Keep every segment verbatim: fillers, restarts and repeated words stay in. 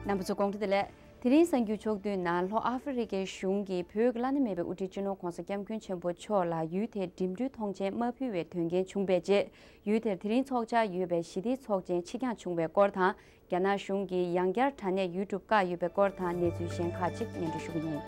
རྣམ་པ་ཚོ་དགོང་དྲོ་བདེ་ལེགས། དེ་རིང་གསར་འགྱུར་ཕྱོགས་བསྡུས་ནང་ལྷོ་ཨ་ཧྥེ་རི་ཁའི་གཞུང་གིས་བོད་ཀྱི་བླ་ན་མེད་པའི་དབུ་ཁྲིད་སྤྱི་ནོར་༧གོང་ས་༧སྐྱབས་མགོན་ཆེན་པོ་མཆོག་ལ་ཡུལ་དེར་འགྲིམ་འགྲུལ་ཐོངས་མཆན་མ་ཕུལ་བའི་དོན་རྐྱེན་བྱུང་བའི་རྗེས། ཡུལ་དེར་དེ་རིང་འཚོགས་འཆར་ཡོད་པའི་ཞི་བདེའི་ཚོགས་ཆེན་ཕྱིར་འགྱངས་བྱུང་བའི་སྐོར་དང་། རྒྱ་ནག་གཞུང་གིས་ཡང་བསྐྱར་དྲ་གནས་ཡུ་ཊུབ་བཀག་ཡོད་པའི་སྐོར་དང་གནས་ཚུལ་གཞན་ཁག་ཅིག་སྙན་སྒྲོན་ཞུ་གི་ཡིན།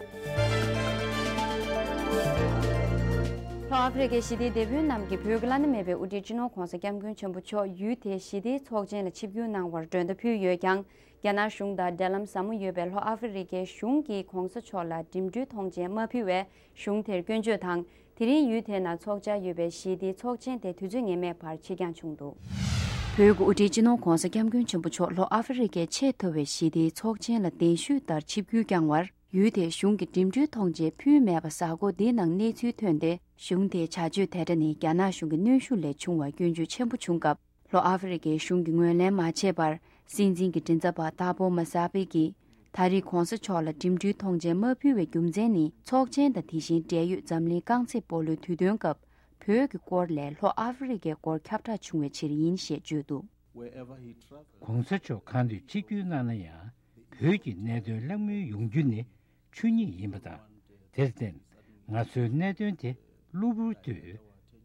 ལྷོ་ཨ་ཧྥེ་རི་ཁའི་ཞི་བདེའི་དེད་དཔོན་རྣམས་ཀྱིས་བོད་ཀྱི་བླ་ན་མེད་པའི་དབུ་ཁྲིད་སྤྱི་ནོར་༧གོང་ས་༧སྐྱབས་མགོན་ཆེན་པོ་མཆོག་ཡུལ་དེའི་ཞི་བདེའི་ཚོགས་ཆེན་ལ་ཆིབས་བསྒྱུར་གནང་བར་མགྲོན་བརྡ་ཕུལ་ཡོད་ཀྱང་། རྒྱ་ནག་གཞུང་དང་འབྲེལ་ལམ་ཟབ་མོ་ཡོད་པའི་ལྷོ་ཨ་ཧྥེ་རི་ཁའི་གཞུང་གིས་༧གོང་ས་མཆོག་ལ་འགྲིམ་འགྲུལ་ཐོངས་མཆན་མ་ཕུལ་བས། གཞུང་དེར་སྐྱོན་བརྗོད་དང་། དེ་རིང་ཡུལ་དེའི་ནང་འཚོགས་འཆར་ཡོད་པའི་ཞི་བདེའི་ཚོགས་ཆེན་དེ་དུས་ཚོད་ངེས་མེད་བར་ཕྱིར་འགྱངས་བྱུང་འདུག་བོད་ཀྱི་དབུ་ཁྲིད་སྤྱི་ནོར་༧གོང་ས་༧སྐྱབས་མགོན་ཆེན་པོ་མཆོག་ལྷོ་ཨ་ཧྥེ་རི་ཁའི་ཆེས་མཐོ་བའི་ཞི་བདེའི་ཚོགས་ཆེན་ལ་གདན་ཞུས་ལྟར་ཆིབས་བསྒྱུར་བསྐྱངས་བར། ཡུལ་དེའི་གཞུང་གིས་འགྲིམ་འགྲུལ་ཐོངས་མཆན་ཕུལ་མེད་པ་གཟའ་འཁོར་འདིའི་ནང་གནས་ཚུལ་ཐོན་ཏེ། གཞུང་དེའི་བྱ་སྤྱོད་དེ་འདྲ་ནི་རྒྱ་ནག་གཞུང་གི་གནོན་ཤུགས་ལས་བྱུང་བར་སྐྱོན་བརྗོད་ཆེན་པོ་བྱུང་སྐབས། ལྷོ་ཨ་ཧྥེ་རི་ཁའི་གཞུང་གིས་ངོས་ལེན་མ་བྱས་པར། སྲིད་འཛིན་གྱི་མགྲིན་ཚབ་པ་ཏཱ་པོ་མ་ས་པེ་གིས། ད་རེས་༧གོང་ས་མཆོག་ལ་འགྲིམ་འགྲུལ་ཐོངས་མཆན་མ་ཕུལ་བའི་རྒྱུ་མཚན་ནི། ཚོགས་ཆེན་དང་དེ་བཞིན་འབྲེལ་ཡོད་འཛམ་གླིང་རྐང་རྩེད་སྤོ་ལོའི་དུས་སྟོན་སྐབས། བོད་ཀྱི་སྐོར་ལས་ལྷོ་ཨ་ཧྥེ་རི་ཁའི་སྐོར་ཁྱབ་བསྒྲགས་བྱུང་བའི་ཕྱིར་ཡིན་ཞེས་བརྗོད་འདུག ༧གོང་ས་མཆོག་གང་དུ་ཆིབས་བསྒྱུར་གནང་ན་ཡང་། བོད་ཀྱི་གནད་དོན་གླེང་མོལ་ཡོང་རྒྱུ་ནི་ཆོས་ཉིད་ཡིན་པ་དང་། དེར་བརྟེན། ང་ཚོའི་གནད་དོན་དེ་གློ་བུར་དུ་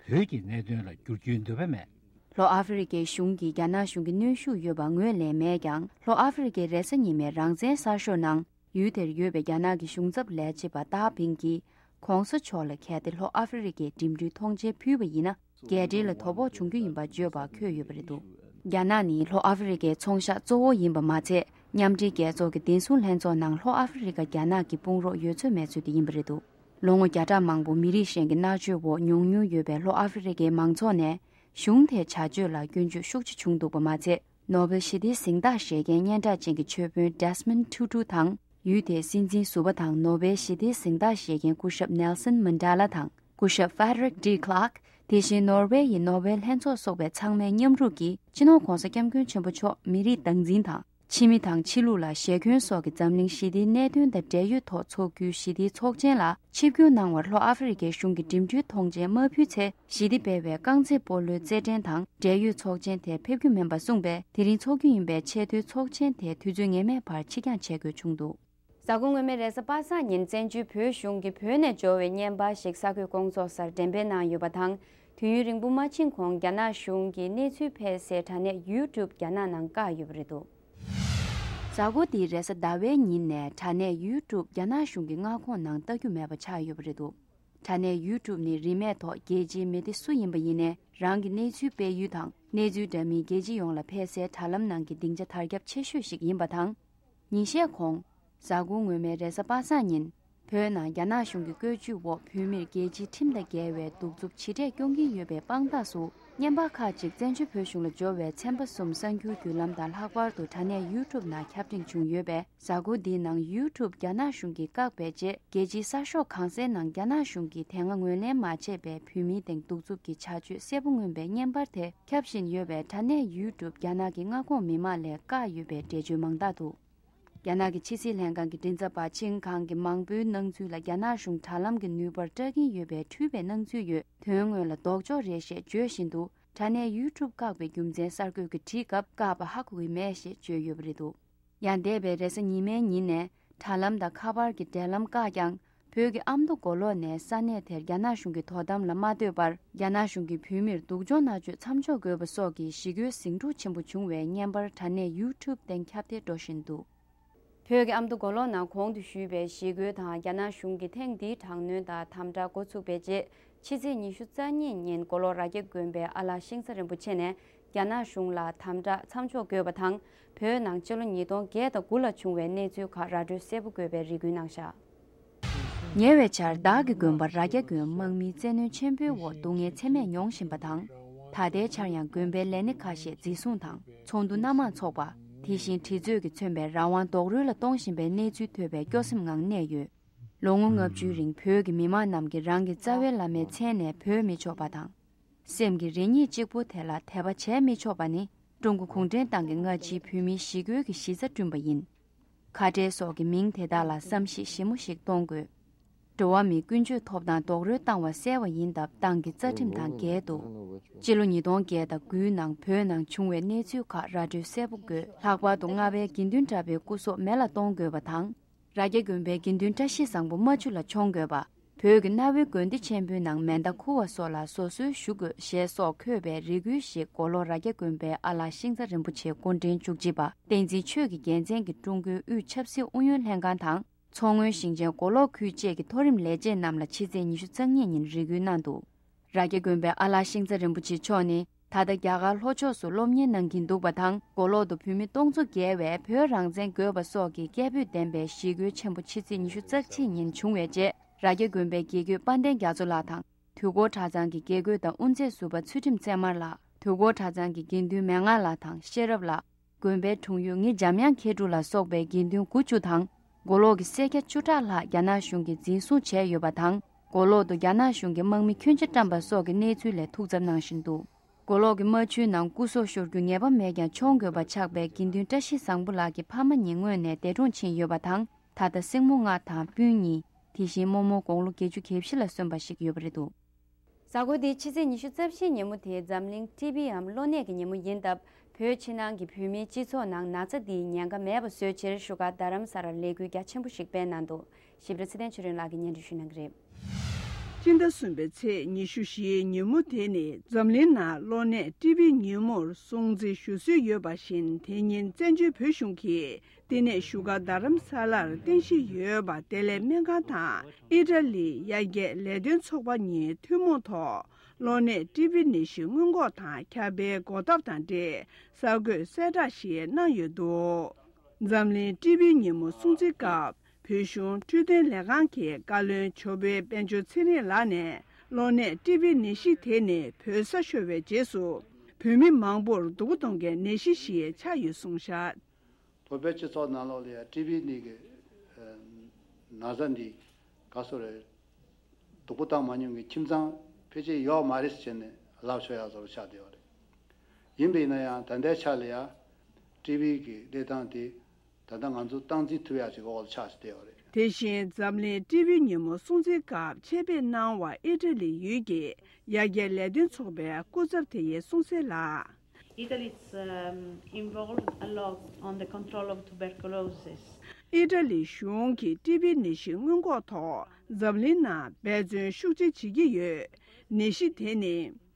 བོད་ཀྱི་གནད་དོན་ལ་བསྒྱུར་རྒྱུའི་འདོད་པ་མེད། ལྷོ་ཨ་ཧྥེ་རི་ཁའི་གཞུང་གིས་རྒྱ་ནག་གཞུང་གི་གནོན་ཤུགས་ཡོད་པ་ངོས་ལེན་མེད་ཀྱང་། ལྷོ་ཨ་ཧྥེ་རི་ཁའི་རེས་གཟའ་ཉི་མའི་རང་བཙན་གསར་ཤོག་ནང་། ཡུལ་དེར་ཡོད་པའི་རྒྱ་ནག་གི་གཞུང་ཚབ་ལས་བྱེད་པ་ཏཱ་ཕིང་གིས། ༧གོང་ས་མཆོག་ལ་གལ་ཏེ་ལྷོ་ཨ་ཧྥེ་རི་ཁའི་འགྲིམ་འགྲུལ་ཐོངས་མཆན་ཕུལ་བ་ཡིན་ན། རྒྱལ་འབྲེལ་ལ་དོ་ཕོག་བྱུང་རྒྱུ་ཡིན་པ་བརྗོད་པ་འཁོད་ཡོད་པ་རེད་འདུག་རྒྱ་ནག་ནི་ལྷོ་ཨ་ཧྥེ་རི་ཁའི་ཚོང་ཤག་གཙོ་བོ་ཡིན་པ་མ་ཚད། མཉམ་འབྲེལ་རྒྱལ་ཚོགས་ཀྱི་བདེ་སྲུང་ལྷན་ཚོགས་ནང་ལྷོ་ཨ་ཧྥེ་རི་ཁ་རྒྱ་ནག་གི་དཔུང་རོགས་ཡོད་ཚོད་མེད་ཚོད་དེ་ཡིན་པ་རེད་འདུག་ལོ་ངོ་བརྒྱ་ཕྲག་མང་པོ་མི་རིགས་གཞན་གྱི་མནར་གཅོད་འོག་མྱོང་མྱོང་ཡོད་པའི་ལྷོ་ཨ་ཧྥེ་རི་ཁའི་མང་ཚོགས་ནས། གཞུང་དེའི་བྱ་སྤྱོད་ལ་སྐྱོན་བརྗོད་ཤུགས་ཆེ་བྱུང་འདུག་པ་མ་ཚད། ནོ་བེལ་ཞི་བདེའི་གཟེངས་རྟགས་བཞེས་མཁན་སྙན་གྲགས་ཅན་གྱི་ཆོས་དཔོན་Desmond Tutu དང་། ཡུལ་དེའི་སྲིད་འཛིན་ཟུར་པ་དང་ནོ་བེལ་ཞི་བདེའི་གཟེངས་རྟགས་བཞེས་མཁན་སྐུ་ཞབས་Nelson Mandela དང་། སྐུ་ཞབས་Frederick de Klerk། དེ་བཞིན་ནོར་ཝེ་ཡི་ནོ་བེལ་ལྷན་ཚོགས་སོགས་པའི་ཚང་མའི་མཉམ་རུབ་ཀྱིས། སྤྱི་ནོར་༧གོང་ས་༧སྐྱབས་མགོན་ཆེན་པོ་མཆོག་མི་རིགས་སྟངས་འཛིན་དང་། ཕྱི་མི་དང་ཕྱི་ལུགས་ལ་ཞེ་འཁོན་སོགས་ཀྱི་འཛམ་གླིང་ཞི་བདེའི་གནད་དོན་དང་འབྲེལ་ཡོད་ཐོག་འཚོགས་རྒྱུའི་ཞི་བདེའི་ཚོགས་ཆེན་ལ་ཆིབས་བསྒྱུར་གནང་བར་ལྷོ་ཨ་ཧྥེ་རི་ཁའི་གཞུང་གིས་འགྲིམ་འགྲུལ་ཐོངས་མཆན་མ་ཕུལ་ཚེ། ཞི་བདེ་སྤེལ་བའི་རྐང་རྩེད་སྤོ་ལོའི་རྩེད་འགྲན་དང་འབྲེལ་ཡོད་ཚོགས་ཆེན་དེར་ཕེབས་རྒྱུ་མིན་པ་གསུངས་པས། དེ་རིང་འཚོགས་རྒྱུ་ཡིན་པའི་ཆེས་མཐོའི་ཚོགས་ཆེན་དེ་དུས་ཚོད་ངེས་མེད་བར་ཕྱིར་འགྱངས་བྱེད་དགོས་བྱུང་འདུག་གཟའ་འཁོར་སྔོན་མའི་རེས་གཟའ་པ་སངས་ཉིན་བཙན་བྱོལ་བོད་གཞུང་གིས་བོད་ནས་འབྱོར་བའི་བརྙན་པར་ཞིག་ས་ཁུལ་སྐོང་ཚོགས་སར་འགྲེམས་སྤེལ་གནང་ཡོད་པ་དང་། དུས་ཡུན་རིང་པོ་མ་ཕྱིན་གོང་རྒྱ་ནག་གཞུང་གིས་གནས་ཚུལ་སྤེལ་སའི་དྲ་གནས་YouTube རྒྱ་ནག་ནང་བཀག་ཡོད་པ་རེད་འདུག་གཟའ་འཁོར་འདིའི་རེས་གཟའ་ཟླ་བའི་ཉིན་ནས་དྲ་གནས་YouTube རྒྱ་ནག་གཞུང་གི་མངའ་ཁོངས་ནང་ལྟ་རྒྱུ་མེད་པ་ཆགས་ཡོད་པ་རེད་འདུག་དྲ་གནས་YouTube ནི་རིན་མེད་ཐོག་རྒྱལ་སྤྱིའི་མི་སྡེ་སུ་ཡིན་པ་ཡིན་ནའི་རང་གི་གནས་ཚུལ་སྤེལ་ཡུལ་དང་གནས་ཚུལ་འདྲ་མིན་རྒྱལ་སྤྱི་ཡོངས་ལ་འཕེལ་སའི་དྲ་ལམ་ནང་གི་སྡིངས་ཆ་དར་ཁྱབ་ཆེ་ཤོས་ཤིག་ཡིན་པ་དང་། ཉིན་ཤས་གོང་། གཟའ་འཁོར་སྔོན་མའི་རེས་གཟའ་པ་སངས་ཉིན། བོད་ནང་རྒྱ་ནག་གཞུང་གི་བཀོད་ཇུས་འོག་བོད་མིར་རྒྱལ་སྤྱིའི་ཁྲིམས་དང་འགལ་བའི་གདུག་རྩུབ་ཇི་འདྲས་སྐྱོང་གིན་ཡོད་པའི་དཔང་རྟགས་སུ། བརྙན་པར་ཁག་ཅིག་བཙན་བྱོལ་བོད་གཞུང་ལ་འབྱོར་བའི་ཚན་པ་གསུམ་གསར་འགྱུར་བརྒྱུད་ལམ་དང་ལྷག་པར་དུ་དྲ་གནས་YouTube ནང་ཁྱབ་སྒྲིག་བྱུང་ཡོད་པས། གཟའ་འཁོར་འདིའི་ནང་YouTube རྒྱ་ནག་གཞུང་གིས་བཀག་པའི་རྗེས། རྒྱལ་སྤྱིའི་གསར་ཤོག་གང་སའི་ནང་རྒྱ་ནག་གཞུང་གིས་དེ་སྔ་ངོས་ལེན་མ་བྱས་པའི་བོད་མིའི་སྟེང་གདུག་རྩུབ་ཀྱི་བྱ་སྤྱོད་གསལ་པོ་མངོན་པའི་བརྙན་པར་དེ་ཁྱབ་བཞིན་ཡོད་པས། དྲ་གནས་YouTube རྒྱ་ནག་གི་མངའ་ཁོངས་མི་མང་ལས་བཀག་ཡོད་པའི་འགྲེལ་བརྗོད་མང་དག་འདུག་རྒྱ་ནག་གི་ཕྱི་སྲིད་ལྷན་ཁང་གི་མགྲིན་ཚབ་པ་ཆིང་ཁང་གིས་མང་པོའི་སྣང་ཚུལ་ལ་རྒྱ་ནག་གཞུང་དྲ་ལམ་གྱི་ནུས་པར་སྐྲག་གིན་ཡོད་པའི་འཁྲུལ་པའི་སྣང་ཚུལ་ཡོད། དོན་དངོས་ལ་ལྡོག་ཕྱོགས་རེད་ཞེས་བརྗོད་བཞིན་དུ། དྲ་གནས་YouTube བཀག་པའི་རྒྱུ་མཚན་གསར་འགོད་ཀྱིས་དྲིས་སྐབས། བཀག་པ་ཧ་གོ་གི་མེད་ཞེས་བརྗོད་ཡོད་པ་རེད་འདུག་ཡང་འདས་པའི་རེས་གཟའ་ཉི་མའི་ཉིན་ནས་དྲ་ལམ་དང་ཁ་པར་གྱི་འབྲེལ་ལམ་བཀག་ཀྱང་། བོད་ཀྱི་ཨ་མདོ་མགོ་ལོག་ནས་ས་གནས་དེར་རྒྱ་ནག་གཞུང་གི་དོ་དམ་ལ་མ་ལྟོས་པར། རྒྱ་ནག་གཞུང་གིས་བོད་མིར་སྡུག་སྦྱོང་མནར་གཅོད་མཚམས་འཇོག་དགོས་པ་སོགས་ཀྱི་ཞི་རྒོལ་ཟིང་འཁྲུག་ཆེན་པོ་བྱུང་བའི་བརྙན་པར་དྲ་གནས་YouTube སྟེང་ཁྱབ་གདལ་འགྲོ་བཞིན་འདུག་བོད་ཀྱི་ཨ་མདོ་མགོ་ལོག་ནང་གོང་དུ་ཞུས་པའི་ཞི་རྒོལ་དང་། རྒྱ་ནག་གཞུང་གིས་ཐེངས་འདིའི་དྲག་གནོན་དང་དམ་དྲག་འགོ་ཚུགས་པའི་རྗེས། ཕྱི་ཚེས་ཉི་ཤུ་རྩ་གཉིས་ཉིན་མགོ་ལོག་རྭ་རྒྱ་དགོན་པའི་ཨ་ལགས་ཤིང་བཟའ་རིན་པོ་ཆེ་ནས། རྒྱ་ནག་གཞུང་ལ་དམ་དྲག་མཚམས་འཇོག་དགོས་པ་དང་། བོད་ནང་སྤྱི་ལོ་ཉིས་སྟོང་བརྒྱད་དང་དགུ་ལ་བྱུང་བའི་གནས་ཚུལ་ཁག་ར་སྤྲོད་གསལ་པོ་དགོས་པའི་རེ་སྐུལ་གནང་བཞག་ཉེ་བའི་ཆར་བདག་གི་དགོན་པ་རྭ་རྒྱ་དགོན་དམག་མིའི་བཙན་གནོན་ཆེན་པོའི་འོག་སྡུག་བསྔལ་ཚད་མེད་མྱོང་བཞིན་པ་དང་། ད་ལྟའི་ཆར་ཡང་དགོན་པའི་ལས་སྣེ་ཁ་ཤས་འཛིན་བཟུང་དང་ཚོགས་འདུ་སྣ་མང་འཚོགས་པ། དེ་བཞིན་དྲི་ཚོད་ཀྱིས་མཚོན་པའི་རང་དབང་རྡོག་རོལ་ལ་གཏོང་བཞིན་པའི་གནས་ཚུལ་ཐོས་པའི་སྐྱོ་སེམས་ངང་གནས་ཡོད། ལོ་ངོ་ལྔ་བཅུའི་རིང་བོད་ཀྱི་མི་མང་རྣམས་ཀྱིས་རང་གི་རྩ་བའི་བླ་མའི་མཚན་ནས་འབོད་མི་ཆོག་པ་དང་། སེམས་ཀྱི་རེ་སྙེག་གཅིག་པོ་དེ་ལ་དད་པ་བྱས་མི་ཆོག་པ་ནི། ཀྲུང་གོ་གུང་ཁྲན་ཏང་གིས་སྔ་ཕྱིའི་བོད་མིའི་ཞི་རྒོལ་གྱི་གཞི་རྩ་བསྐྲུན་པ་ཡིན། ཁ་བྲལ་སོགས་ཀྱི་མིང་དེ་དག་ལ་བསམ་གཞིག་ཞིབ་མོ་ཞིག་གཏོང་དགོས། འགྲོ་བ་མིའི་ཀུན་སྤྱོད་ཐོབ་ཐང་རྡོག་རོལ་བཏང་བ་གསལ་བ་ཡིན་སྟབས་ཏང་གི་རྩ་ཁྲིམས་དང་འགལ་འདུག་སྤྱི་ལོ་ཉིས་སྟོང་བརྒྱད་དང་དགུའི་ནང་བོད་ནང་བྱུང་བའི་གནས་ཚུལ་ཁག་ར་སྤྲོད་གསལ་པོ་དགོས། ལྷག་པར་དུ་རྔ་བའི་དགེ་འདུན་གྲྭ་པའི་སྐུ་སྲོག་མེ་ལ་གཏོང་དགོས་པ་དང་། རྭ་རྒྱ་དགོན་པའི་དགེ་འདུན་བཀྲ་ཤིས་བཟང་པོ་རྨ་ཆུ་ལ་མཆོང་དགོས་པ། བོད་ཀྱི་གནའ་བོའི་དགོན་སྡེ་ཆེན་པོའི་ནང་མེ་མདའ་ཁུ་བ་སོགས་ལ་བཟོ་སྲོལ་ཞུ་དགོས་ཞེས་སོགས་འཁོད་པའི་རེ་སྐུལ་ཞིག་མགོ་ལོག་རྭ་རྒྱ་དགོན་པའི་ཨ་ལགས་ཤིང་རྩ་རིན་པོ་ཆེ་སྐུ་ཕྲེང་བཅུ་གཅིག་པ་བསྟན་འཛིན་ཆོས་ཀྱི་རྒྱལ་མཚན་གྱིས་ཀྲུང་གོའི་དབུས་ཆབ་སྲིད་ཨུ་ཡོན་ལྷན་ཁང་དང་མཚོ་སྔོན་ཞིང་ཆེན་མགོ་ལོག་ཁུལ་བཅས་ཀྱི་མཐོ་རིམ་ལས་བྱེད་རྣམས་ལ་ཕྱི་ཚེས་ཉི་ཤུ་རྩ་གཉིས་ཉིན་རེ་སྐུལ་གནང་འདུག་རྭ་རྒྱ་དགོན་པའི་ཨ་ལགས་ཤིང་རྩ་རིན་པོ་ཆེ་མཆོག་ནི། ད་ལྟ་རྒྱ་གར་ལྷོ་ཕྱོགས་སུ་སློབ་གཉེར་གནང་གིན་འདུག་པ་དང་། མགོ་ལོག་ཏུ་བོད་མི་སྟོང་ཚོ་བརྒལ་བས་བོད་རང་བཙན་དགོས་པ་སོགས་ཀྱི་སྐད་འབོད་ལྡན་པའི་ཞི་རྒོལ་ཆེན་པོ་ཕྱི་ཚེས་ཉི་ཤུ་རྩ་གཅིག་ཉིན་བྱུང་བའི་རྗེས། རྭ་རྒྱ་དགོན་པའི་དགེ་བསྐོས་དཔལ་ལྡན་རྒྱ་མཚོ་ལགས་དང་། དུས་འཁོར་གྲྭ་ཚང་གི་དགེ་བསྐོས་དང་དབུ་མཛད་ཟུར་པ་ཚུལ་ཁྲིམས་བཙན་དམར་ལགས། དུས་འཁོར་གྲྭ་ཚང་གི་དགེ་འདུན་མན་ངག་ལགས་དང་ཤེས་རབ་ལགས། དགོན་པའི་དྲུང་ཡིག་ངེད་འཇམ་དབྱངས་མཁས་གྲུབ་ལ་སོགས་པའི་དགེ་འདུན་དགུ་བཅུ་དང་། མགོ་ལོག་གི་སེར་སྐྱ་བཅུ་ཕྲག་ལྷག་རྒྱ་ནག་གཞུང་གིས་འཛིན་བཟུང་བྱས་ཡོད་པ་དང་། མགོ་ལོག་ཏུ་རྒྱ་ནག་གཞུང་གིས་དམག་མི་ཁྱོན་ཆ་བཀྲམ་པ་སོགས་ཀྱི་གནས་ཚུལ་ལས་ཐུགས་འཚབ་གནང་བཞིན་འདུག་མགོ་ལོག་གི་རྨ་ཆུའི་ནང་སྐུ་སྲོག་ཤོར་རྒྱུ་ངེས་པ་མེད་ཀྱང་མཆོང་དགོས་པ་ཆགས་པའི་དགེ་འདུན་བཀྲ་ཤིས་བཟང་པོ་ལགས་ཀྱི་ཕ་མ་གཉིས་སྔོན་ནས་འདས་གྲོངས་ཕྱིན་ཡོད་པ་དང་། ད་ལྟ་སྲིང་མོ་ལྔ་དང་སྤུན་གཉིས། དེ་བཞིན་རྨོ་མོ་དགུང་ལོ་བརྒྱད་ཅུ་གྱ་བཞི་ལ་སོན་པ་ཞིག་ཡོད་པ་རེད་འདུག་གཟའ་འཁོར་འདིའི་ཕྱི་ཚེས་ཉི་ཤུ་རྩ་བཞིའི་ཉིན་མོ་དེ་འཛམ་གླིང་ཊི་བི་འམ་གློ་ནད་ཀྱི་ཉིན་མོ་ཡིན་སྟབས། བོད་ཕྱི་ནང་གི་བོད་མིའི་སྤྱི་ཚོགས་ནང་ན་ཚ་འདིའི་ཉེན་ཁ་མེད་པ་བཟོ་ཕྱིར་བཞུགས་སྒར་རྡ་རམ་ས་ལར་ལས་འགུལ་རྒྱ་ཆེན་པོ་ཞིག་སྤེལ་གནང་འདུག་ཞིབ་ཕྲ་ཚེ་བརྟན་ཆོས་སྒྲོན་ལགས་ཀྱིས་སྙན་སྒྲོན་ཞུ་གནང་གི་རེད། སྤྱི་ཟླ་གསུམ་པའི་ཚེས་ཉི་ཤུ་བཞིའི་ཉིན་མོ་དེ་ནི་འཛམ་གླིང་ནང་གློ་ནད་ཊི་བི་ཉིན་མོར་སྲུང་བརྩི་ཞུ་སྲོལ་ཡོད་པ་བཞིན། དེ་ཉིན་བཙན་བྱོལ་བོད་གཞུང་གིས། བསྟི་གནས་བཞུགས་སྒར་རྡ་རམ་ས་ལར་རྟེན་གཞི་ཡོད་པ་བདེ་ལེགས་སྨན་ཁང་དང་ཨི་ཊ་ལིའི་ཡར་རྒྱས་ལས་དོན་ཚོགས་པ་གཉིས་ཐུན་མོང་ཐོག་གློ་ནད་ཊི་བི་ནད་གཞི་སྔོན་འགོག་དང་ཁྱབ་སྤེལ་འགོག་ཐབས་དང་འབྲེལ་གསར་འགོད་གསལ་བསྒྲགས་ཤིག་གནང་ཡོད་འདུག་འཛམ་གླིང་ཊི་བི་ཉིན་མོ་སྲུང་བརྩིའི་སྐབས་བོད་གཞུང་འཕྲོད་བསྟེན་ལས་ཁང་གི་བཀའ་བློན་ཇོ་བོའི་དཔལ་འབྱོར་ཚེ་རིང་ལགས་ནས། གློ་ནད་ཊི་བི་ནད་གཞི་དེ་ནི་བོད་ས་ཤོར་བའི་རྗེས་སུ་བོད་མི་མང་པོར་སྡུག་པོ་གཏོང་མཁན་ནད་གཞི་ཞིག་ཆགས་ཡོད་གསུངས་བཞག་བོད་པའི་སྤྱི་ཚོགས་ནང་ལོགས་ལ་ཡང་ཊི་བི་ནད་ཀྱི་ཨ་ན་ཚ་འདི་ག་སོ་རེད། སྡུག་པོ་བཏང་མ་མྱོང་མཁན་ཁྱིམ་ཚང་ཕལ་ཆེར་ཡོད་མ་རེད་ཟེར་ནས་ལབ་ཆོག་ཡག་བཟོ་འདྲ་ཆགས་བསྡད་ཡོད་རེད། ཡིན་པ་ཡིན་ན་ཡང་ད་ལྟའི་ཆ་ལ་ཡང་ཊི་བི་གི་གནས་སྟངས་དེ་ད་ལྟ་ང་ཚོ་སྟངས་འཛིན་ཐུབ་ཡག་ཅིག་འོག་ལ་ཆགས་བསྡད་ཡོད་རེད། དེ་བཞིན་འཛམ་གླིང་ཊི་བི་ཉིན་མོ་སྲུང་བརྩིའི་སྐབས་ཆེད་ཕེབས་གནང་བ་ཨི་ཊ་ལི་ཡུལ་གྱི་ཡར་རྒྱས་ལས་དོན་ཚོགས་པའི་སྐུ་ཚབ་དེ་ཡིས་གསུངས་གསལ་ལ། Italy is um, involved a lot on the control of tuberculosis. ཨི་ཊ་ལི་གཞུང་གིས་ཊི་བི་ནད་གཞི་སྔོན་འགོག་ཐོག་འཛམ་གླིང་ནང་འབད་བརྩོན་ཤུགས་ཆེ་བྱེད་ཀྱི་ཡོད། ནད་གཞི་དེ་ནི་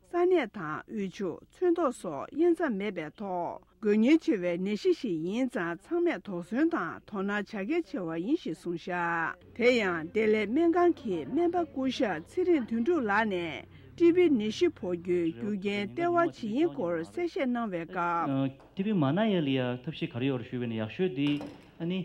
ས་གནས་དང་དབུལ་ཕྱུག་ཚོན་མདོག་སོགས་དབྱེ་མཚམས་མེད་པའི་ཐོག་འགོས་ཉེན་ཆེ་བའི་ནད་གཞི་ཞིག་ཡིན་ཙང་ཚང་མས་དོགས་ཟོན་དང་དོ་སྣང་བྱ་གལ་ཆེ་བ་ཡིན་ཞེས་གསུངས་བཞག་དེ་ཡང་བདེ་ལེགས་སྨན་ཁང་གི་སྨན་པ་སྐུ་ཞབས་ཚེ་རིང་དོན་གྲུབ་ལགས་ནས། ཊི་བི་ནད་གཞི་ཕོག་རྒྱུའི་རྒྱུ་རྐྱེན་ལྟེ་བ་ཇི་ཡིན་སྐོར་གསལ་བཤད་གནང་བའི་སྐབས། ཊི་བི་མ་ན་ཡ་ལ་ཡ་ཐབས་ཤེས་ག་རེ་ཡོད་རེད་ཞུས་པ་ཡིན་ན་ཡག་ཤོས་དེ་ཨ་ནི།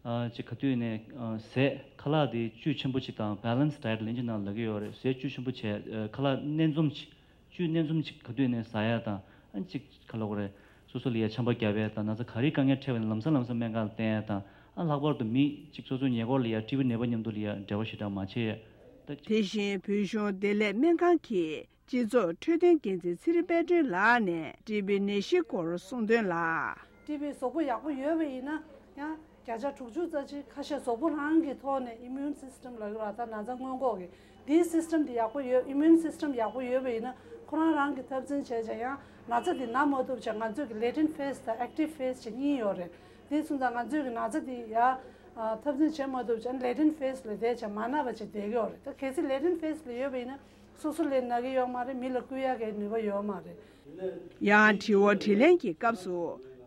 ཨ་ཅིག་ག་དུས་ནས་ཨ་ཟས་ཁ་ལག་དེ་བཅུད་ཆེན་པོ་ཅིག་དང་balance diet ལེན་ཅིག་གནང་ལབ་ཀྱི་ཡོད་རེད། ཟས་བཅུད་ཆེན་པོ་བྱས་ཨ་ཁ་ལག་སྣ་འཛོམས་ཅིག་བཅུད་སྣ་འཛོམས་ཅིག་ག་དུས་ནས་ཟ་ཡ་དང་ཨ་ཅིག་ག་ལབ་དགོས་རེད། སོ་སོ་ལ་ཡ་ཆམ་པ་བརྒྱབ་ཡ་དང་ན་ཚ་ག་རེ་དཀའ་ངལ་འཕྲད་པ་ཡིན་ན་ལམ་སང་ལམ་སང་སྨན་ཁང་ལ་བསྟན་ཡ་དང་ཨ་ལྷག་པར་དུ་མི་ཅིག་སོ་སོའི་ཉེ་འཁོར་ལ་ཡ་ཊི་བི་ནད་པ་མཉམ་དུ་ལ་ཡ་འབྲེལ་བ་ཞེ་དྲག་མ་བྱེད་ཡ། ད་དེ་བཞིན་བོད་གཞུང་བདེ་ལེགས་སྨན་ཁང་གི་སྤྱི་ཚོགས་འཕྲོད་བསྟེན་འགན་འཛིན་ཚེ་རིང་དཔལ་སྒྲོན་ལགས་ནས་ཊི་བི་ནད་གཞི་སྐོར་གསུངས་དོན་ལ། ཊི་བི་གཟུགས་པོ་ཡག་པོ་ཡོད་པ་ཡིན་ན་ཡང་བརྒྱ་ཆ་དྲུག་ཅུ་རྩ་གཅིག་ཁ་ཤས་གཟུགས་པོ་རང་གི་ཐོག་ནས་immune system ལབ་ཀྱི་རེད་བ། ད་ན་ཚ་སྔོན་འགོག་གི་དེའི་system དེ་ཡག་པོ་ཡོད། immune system ཡག་པོ་ཡོད་པ་ཡིན་ན་ཁོ་རང་རང་གི་འཐབ་འཛིང་བྱས་བྱས་ཡང་ན་ཚ་དེ་ན་མ་ཐུབ་བྱས་ང་ཚོས་ཀྱི་latent phase དང་active phase བྱས་གཉིས་ཡོད་རེད། དེ་སོང་ཙང་ང་ཚོས་ཀྱི་ན་ཚ་དེ་ཡ་འཐབ་འཛིང་བྱེད་མ་ཐུབ་བྱས་latent phase ལ་བསྡད་བྱས་མ་ན་བ་བྱས་བསྡད་ཀྱི་ཡོད་རེད། ད་གལ་སྲིད་latent phase ལ་ཡོད་པ་ཡིན་ན། སོ་སོ་ལས་ན་གི་ཡོད་མ་རེད། མི་ལ་བསྐུལ་ཡག་གི་ནུས་པ་ཡོད་མ་རེད། ཡང་དྲི་བ་དྲིས་ལན་གྱི་སྐབས་སུ་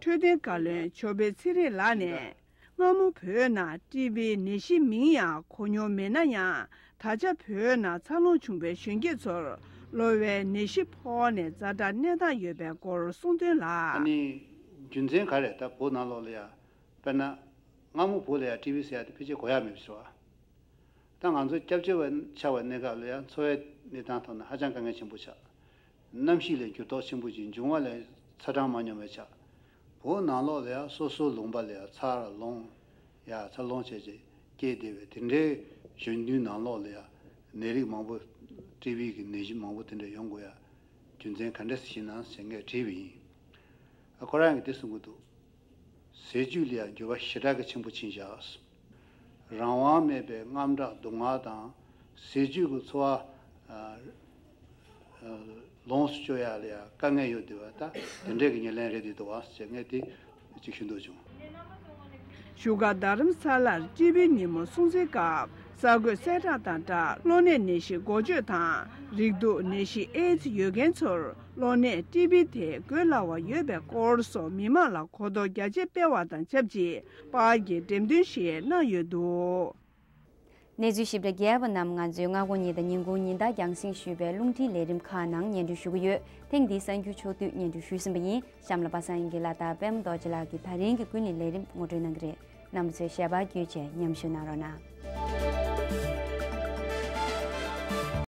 འཕྲོད་བསྟེན་བཀའ་བློན་ཇོ་བོ་ཚེ་རིང་ལགས་ནས། སྔ་མོ་བོད་ནང་ཊི་བི་ནད་གཞི་མིང་ཡང་གོ་མྱོང་མེད་ན་ཡང་། ད་ཆ་བོད་ནང་འཚར་ལོངས་བྱུང་བའི་གཞོན་སྐྱེས་ཚོར་གློ་བའི་ནད་གཞི་ཕོག་ནས་ཛ་དྲག་གནས་སྟངས་ཡོད་པའི་སྐོར་གསུངས་དོན་ལ། ཨ་ནི་རྒྱུ་མཚན་ག་རེ། ད་བོད་ནང་ལོགས་ལ་ཡ་དཔེར་ན་སྔ་མོ་བོད་ལ་ཡ་ཊི་བི་ཟེར་ཡ་དེ་ཕལ་ཆེར་གོ་ཡ་མེད་པ་ཞིག་རེད་བ། ད་ང་ཚོ་སྐྱབས་བཅོལ་བ་ཆགས་པའི་གནས་སྐབས་ལ་ཡང་འཚོ་བའི་གནས་སྟངས་ཐོག་ནས་ཧ་ཅང་དཀའ་ངལ་ཆེན་པོ་ཆགས། གནམ་གཤིས་ལ་འགྱུར་ལྡོག་ཆེན་པོ་ཅིག་འབྱུང་བ་ལ་ཚ་གྲང་མ་སྙོམས་པ་ཆགས། བོད་ནང་ལོགས་ལ་ཡང་སོ་སོའི་ལུང་པ་ལ་ཡང་འཚར་ལོངས་ཡ་འཚར་ལོངས་བྱས་བྱས་སྐྱེས་བསྡད་པའི་དེ་འདྲའི་གཞོན་དུས་ནང་ལོགས་ལ་ཡང་ནད་རིགས་མང་པོ་ཊི་བི་གི་ནད་གཞི་མང་པོ་དེ་འདྲ་ཡོང་དགོས་ཡ་རྒྱུ་མཚན་ག་འདྲ་ཞིག་ཡིན་ནམ་ཟེར་ངས་དྲིས་པ་ཡིན། ཨ་ཁོ་རང་གིས་དེ་གསུང་གི་འདུག་ཟས་བཅུད་ལ་ཡང་འགྱུར་བ་ཞེ་དྲག་གི་ཆེན་པོ་ཕྱིན་བཞག་རང་དབང་མེད་པའི་དངངས་སྐྲག་སྡུག་བསྔལ་དང་། ཟས་བཅུད་ཀྱི་འཚོ་བ་ཨ་ཨ་ལོངས་སུ་སྤྱོད་ཡ་ལ་ཡ་དཀའ་ངལ་ཡོད་འདུག་བ། ད་དེ་འདྲའི་གི་ཉེར་ལེན་རེད་འདུག་བ་ཟེར་ངས་དེ་གཅིག་ཞུ་འདོད་བྱུང་། བཞུགས་སྒར་རྡ་རམ་ས་ལར་སྤྱི་པའི་ཉིན་མོ་སྲུང་བརྩིའི་སྐབས་གསར་འགོད་གསལ་བསྒྲགས་དང་སྦྲགས། གློ་ནད་ནད་གཞི་འགོག་བཅོས་དང་། རེག་དུག་ནད་གཞི་ཨེ་ཛི་ཡོད་མཁན་ཚོར་གློ་ནད་ཊི་བི་དེ་འགོས་སླ་བ་ཡོད་པའི་སྐོར་སོགས་མི་མང་ལ་གོ་རྟོགས་རྒྱ་ཆེ་སྤེལ་བ་དང་ཆབས་ཅིག་པར་གྱི་འགྲེམས་སྟོན་ཞིག་གནང་ཡོད་འདུག། གནས་ཚུལ་ཞིབ་ཕྲ་རྒྱས་པ་རྣམས་ང་ཚོའི་སྔ་དགོང་ཉིན་དང་ཉིན་གུང་ཉིན་ལྟར་རྒྱང་སྲིང་ཞུས་པའི་རླུང་འཕྲིན་ལས་རིམ་ཁག་ནང་སྙན་སྒྲོན་ཞུ་གི་ཡོད། ཐེངས་འདིའི་གསར་འགྱུར་ཕྱོགས་བསྡུས་སྙན་སྒྲོན་ཞུས་ཟིན་པ་ཡིན། གཤམ་ལ་པ་སངས་དབྱངས་ཀྱིས་ལག་བསྟར་པད་མ་རྡོ་རྗེ་ལགས་ཀྱིས་ད་རིང་གི་ཀུན་གླེང་ལས་རིམ་ངོ་སྤྲོད་གནང་གི་རེད། རྣམ་པ་ཚོས་ཞལ་པར་བརྒྱུད་བྱས་མཉམ་ཞུགས་གནང་རོགས་གནང་།